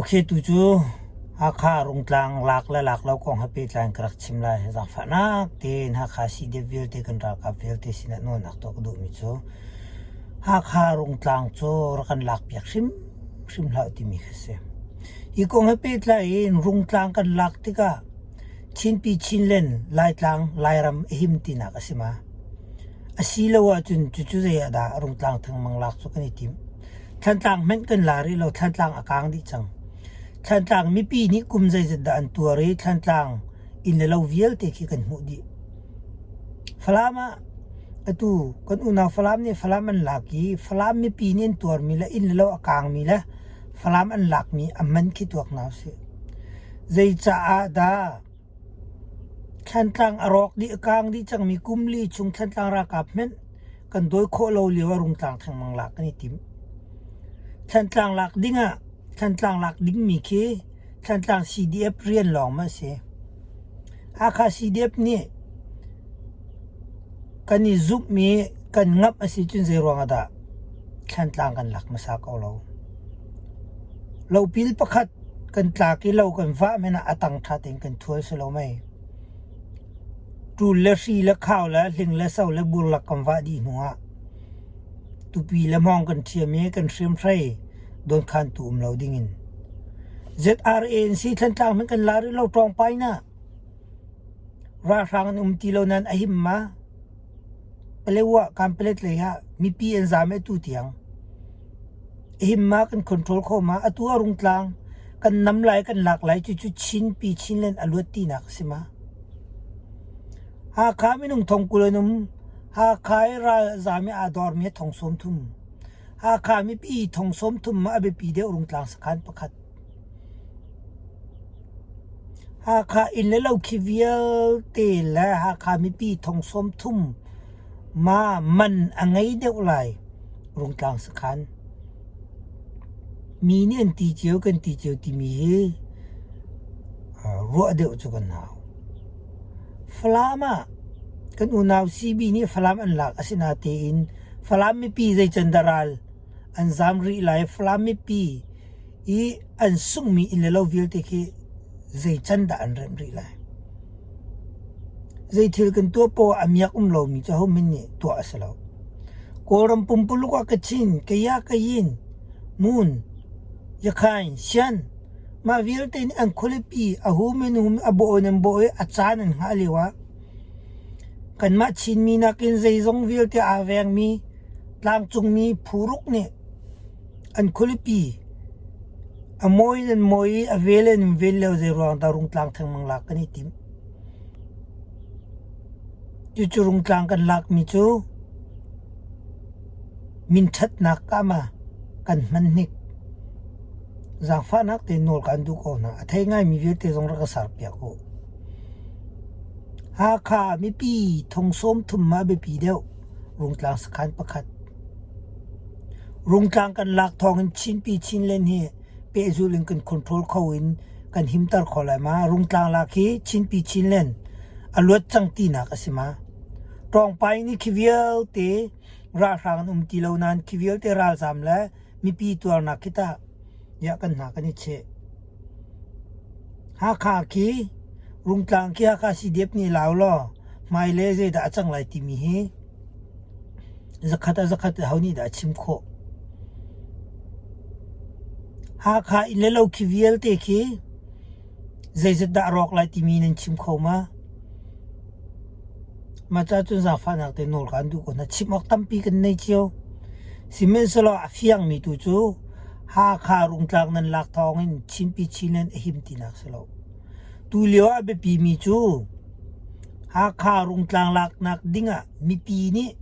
Okay, tu cu Hakha Rungtlang lak le lak lo kong he pehtlai in ka rak chim lai. Zaangfahnak tein Hakha CDF vialte kan ralkap vialte sinah nawlnak tuah ka duhmi cu Hakha Rungtlang cu rak kan lakpiak hrimhrim hlah timi khi si. Hi kong he pehtlai in Rungtlang kan lak tikah Chinpi Chinland Laitlang Lairam a him tinak a si ma? Asilo ahcun cucu zei ah dah Rungtlang thengmang lak cu kan i timh? Thlantlang hmanh kan la rih lo, Thlantlang a kaang dih cang. Thlantlang mipi nih kum zeizat dah an tuar i Thlantlang inn le lo vialte khi kan hmuh dih. Falam ah atu kan unau Falam nih Falam an lak i Falam mipi nih an tuarmi le inn le lo a kaangmi le Falam an lakmi a man khi tuak hna usih. Zeicaah dah Thlantlang a rawk dih a kaang dih cangmi kum li chung Thlantlang ralkap hmanh kan dawi khawh lo lio ah Rungtlang thengmang lak kan i tim. Thlantlang lak ding ah Thlantlang lak dingmi khi Thlantlang CDF rian lawng ma a si. Hakha CDF nih kan i zumhmi kan ngamh a si cun zei ruang ah dah Thlantlang kan lak hmasa ko lo. Lopil pakhat kan tlak i lo kan vah men ah a tang ṭha tein kan thual si lo mei. Ṭul le hri le khau le hling le so le burlak kan vah dih hnu ah tupi le hmawng kan ṭhiam i kan hriamhrei dawnkhantu um lo dingin. ZRA in si Thlantlang hmanh kan la rih lo ṭawngpai na. Ralhrang an um ti lo nain a him ma? Palewa Kanpalet lei ah mipi an zaam i atu tiang. A him ma kan control kho ma? Atu a rungtlang kan nam lai kan lak lai cucu Chinpi Chinland a luat tinak a si ma? Hakha minung thong 20 an um. Hakha i ral a zaam i aa dormi hi thong 30. Hakha mipi thong 30 ma a biapi deuh rungtlang sakhan pakhat. Hakha inn le lo khi vialte le Hakha mipi thong 30 ma man a ngei deuh lai Rungtlang sakhan. Mi nih an ti cio kan ti cio timi hi ruah deuh cu kan hau. Falam ah kan unau CB nih Falam an lak asinatein Falam mipi zeican dah ral an zaam rih lai Falam mipi i an sunghmi inn le lo vialte khi zei can dah an remh rih lai? Zei thil kan tuah poah a miak um lomi cu ahohmanh nih tuah a si lo. Kawlram pumpuluk ah Kachin, Kaya, Kayin, Mun, Yakhain, Shan, mah vialte nih an khualipi a hum in hum a bawh in an bawh i a caan an hngah lio ah kanmah Chinmi nakin zeizong vialte aa vengmi tlangcungmi phuruk nih An khualipi a mawi in an mawi i a vel in an vel lio zeiruang dah Rungtlang thengmang lak kan i timh. Cucu Rungtlang kan lakmi cu minṭhatnak ah ma kan hman hnik. Zaangfahnak tein nawl kaan duh ko hna. A thei ngaimi vialte zong rak ka serpiak u. Hakha mipi thong 30 ma biapi deuh Rungtlang sakhan pakhat. Rungtlang kan lak thawngin Chinpi Chinland hi pehzulh in kan control kho in kan himter kho lai ma? Rungtlang lak hi Chinpi Chinland a luat cang tinak a si ma? Ṭawngpai nih khi vialte ralhrang an um ti lo nain khi vialte ralzaam le mipi tuarnak khi tah ya kan hna kan i cheh. Hakha khi Rungtlang khi Hakha CDF nih lau law hmailei zeidah a cang lai timi hi Zakhat ah zakhat aho nih dah a chim khawh? Hakha inn le lo khi vialte khi zeizat dah a rawk lai timi nan chim kho ma? Mah ca cun zaangfahnak te nawl kaan duh ko hna. Chim awk tampi kan nei cio. Sihmanhsehlaw a fiangmi tu cu Hakha rungtlak nan lak thawng in Chinpi Chinland a him tinak si lo. Tulio ah a biapimi cu Hakha rungtlang laknak dingah mipi nih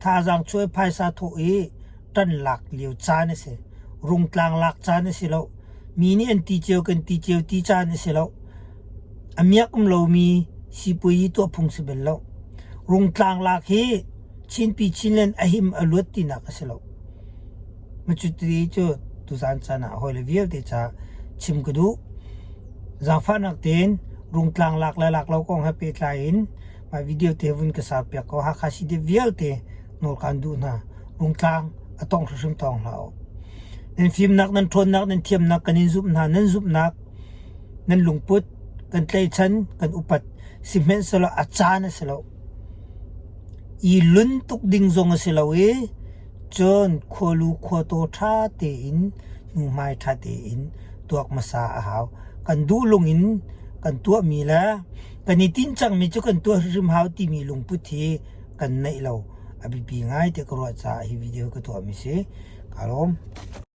thazaang chuah i phaisa thawh i ṭan lak lio caan a si. Rungtlang lak caan a si lo. Mi nih an ti cio kan ti cio ti caan a si lo. A miak um lomi sipuazi tuah phung si bel lo. Rungtlang lak hi Chinpi Chinland a him a luat tinak a si lo. Macuti cu tuzaan caan ah hawile vialte ca chim ka duh. Zaangfahnak tein rungtlang lak le lak lo kong he pehtlai in mah video te vun ka ser piak ko. Hakha CDF vialte nawl kaan duh hna. Rungtlang a tong hrimhrim tawng hlah u. Nan fimnak, nan ṭhawnnak, nan thiamnak kan in zumh hna. Nan zumhnak, nan lungput, kan tlaihchan, kan upat. Sihmanhsehlaw a caan a si lo. I lun tuk ding zong a si lo i cun khualu khuataw ṭha tein hnuhmai ṭha tein tuak hmasa a hau. Kan duh lung in kan tuahmi le kan i tinh cangmi cu kan tuah hrimhrim hau timi lungput hi kan neih lo. A biapi ngai ti ka ruah caah hi video ka tuahmi si. Kaa lawm.